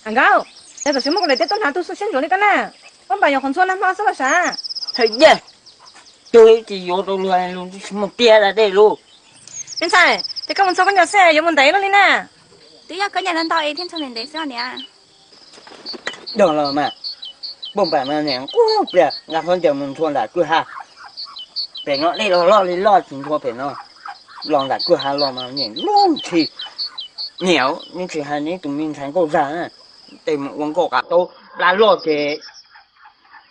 Am Nkauj, yog tam sim muaj kuv daim tiab tuaj hnav tug xu siab ntsuav li koj na, muab npam yuav qhov ntxhua nag hmo xwb los sav. Hais tias, tus tsis yuav rau luag lus tsis muaj tiag da dej lus. Me ntxhais, ces koj mus ntxhua koj ncaws xwb yuav mus ntev luaj li na. Twb yog koj ncaws ntau ntau es thiaj ntxhua ntev ntev xwb os niam. Yog los mas, npam mas niam nquag plias nqa khaub ncaws mus ntxhua nram kwj ha. Pem no dej los loj li loj tsis ntxhua pem no. Los nram kwj ha los mas niam lub ntxhi. Niam, neb tsis hais neb tus me ntxhais nkauj zag na, tej mus ua nkauj qav taub plab loj ces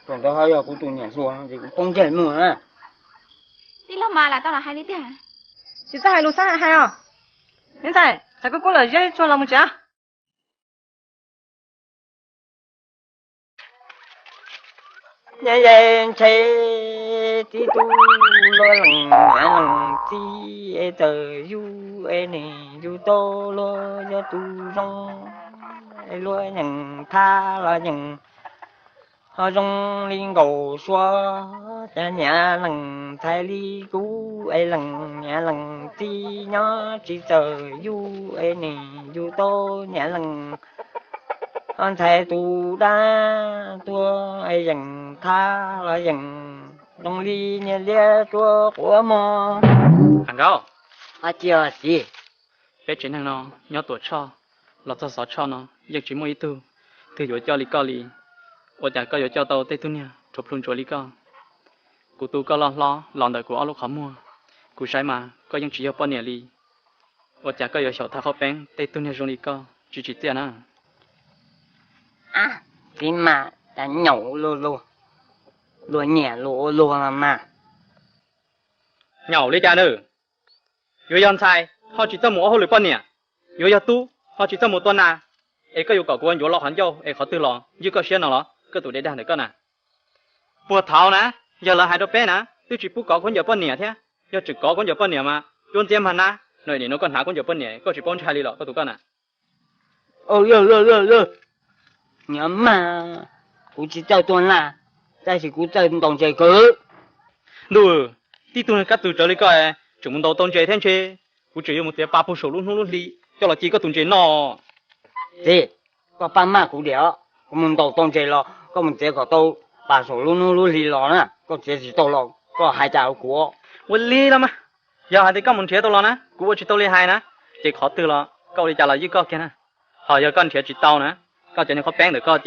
thaum ntawd ho yog kuv tus niam hluas ces kuv poob ntsej muag na. Tij laug mas lam tau los hais li tiag. Tsis txawj hais lus xav hais hais os. Me ntxhais, txhais kub kub lawm ziab tsuag los mus tsev. Nyob ze ntshe tib tug luag leej niam leej txiv es txawm yug es niam yug tau luag yog tus zoo es luag yeej thab los yeej ho zoo li nkaus suab. Cas niam leej ntxhais li kuv es leej niam leej txiv nyob tsis txawm yug es niam yug tau niam leej ho ntxhais tus dab tuag es yeej thab los yeej zoo li niag liab tsuab quav mog. Am Nkauj, txiv, peb tsev neeg no nyob Tuam Tshoj los txog Xov Tshoj no yeej tsis muaj ib tug twg yuav coj li koj li. Ua cas koj yuav coj tau tej tug niag rhuav plhu ntsuav li koj? Kuv tu koj loj hlob los ntawm kuv ob lub qhov muag, kuv saib mas koj yeej tsis yog poj niam li. Ua cas koj yuav xyaum thaj qhaub peeb tej tug niag zoo li koj tsis tsim txiaj na? Txiv mas cas nyaum luag luag, luag nyiam luag ua luag los mas. Nyaum li cas nws? Yuav yog ntxhais ho tsis txawj mus ua hauj lwm poj niam, yuav yog tub ho tsis txawj mus tua nas, es koj yuav kom kuv ua ncuav los qhov ncauj es qhov twg los ywj koj siab no los koj tus dej dag ntawm koj na. Puag thaud na, yog lawv hais rau peb na twb tsis pub kov khaub ncaws poj niam thiab, yog tseem kov khaub ncaws poj niam mas cuab ntxiab mag nab no, nim no koj hnav khaub ncaws poj niam koj tsis paub ntshai li los koj tus koj na. Nyob mas, kuv tsis txawj tua nas, tab sis kuv txawj ntaus ntses kawg. Ntuj, tib tug kab tug tsawv li koj tseem mus ntaus tau ntses thiab ntshe kuv tseem yuav mus txiav pas puag saum lub hnub lub hli coj los ci koj tus ntses noj. Txiv, koj pab maj kuv diam, kuv mus ntaus tau ntses los koj mus txiav kom tau pas saum lub hnub lub hli los na, koj txiav tsis tau los koj hais cas kuv. Ua li los mas, yog hais tias koj mus nrhiav tau los na kuv ua tsis tau li hais na, ces qhov twg los koj ua li cas los ywj koj kiag na. Ho yog koj nrhiav tsis tau na, koj cov niag qhaub peeb ntawm koj ces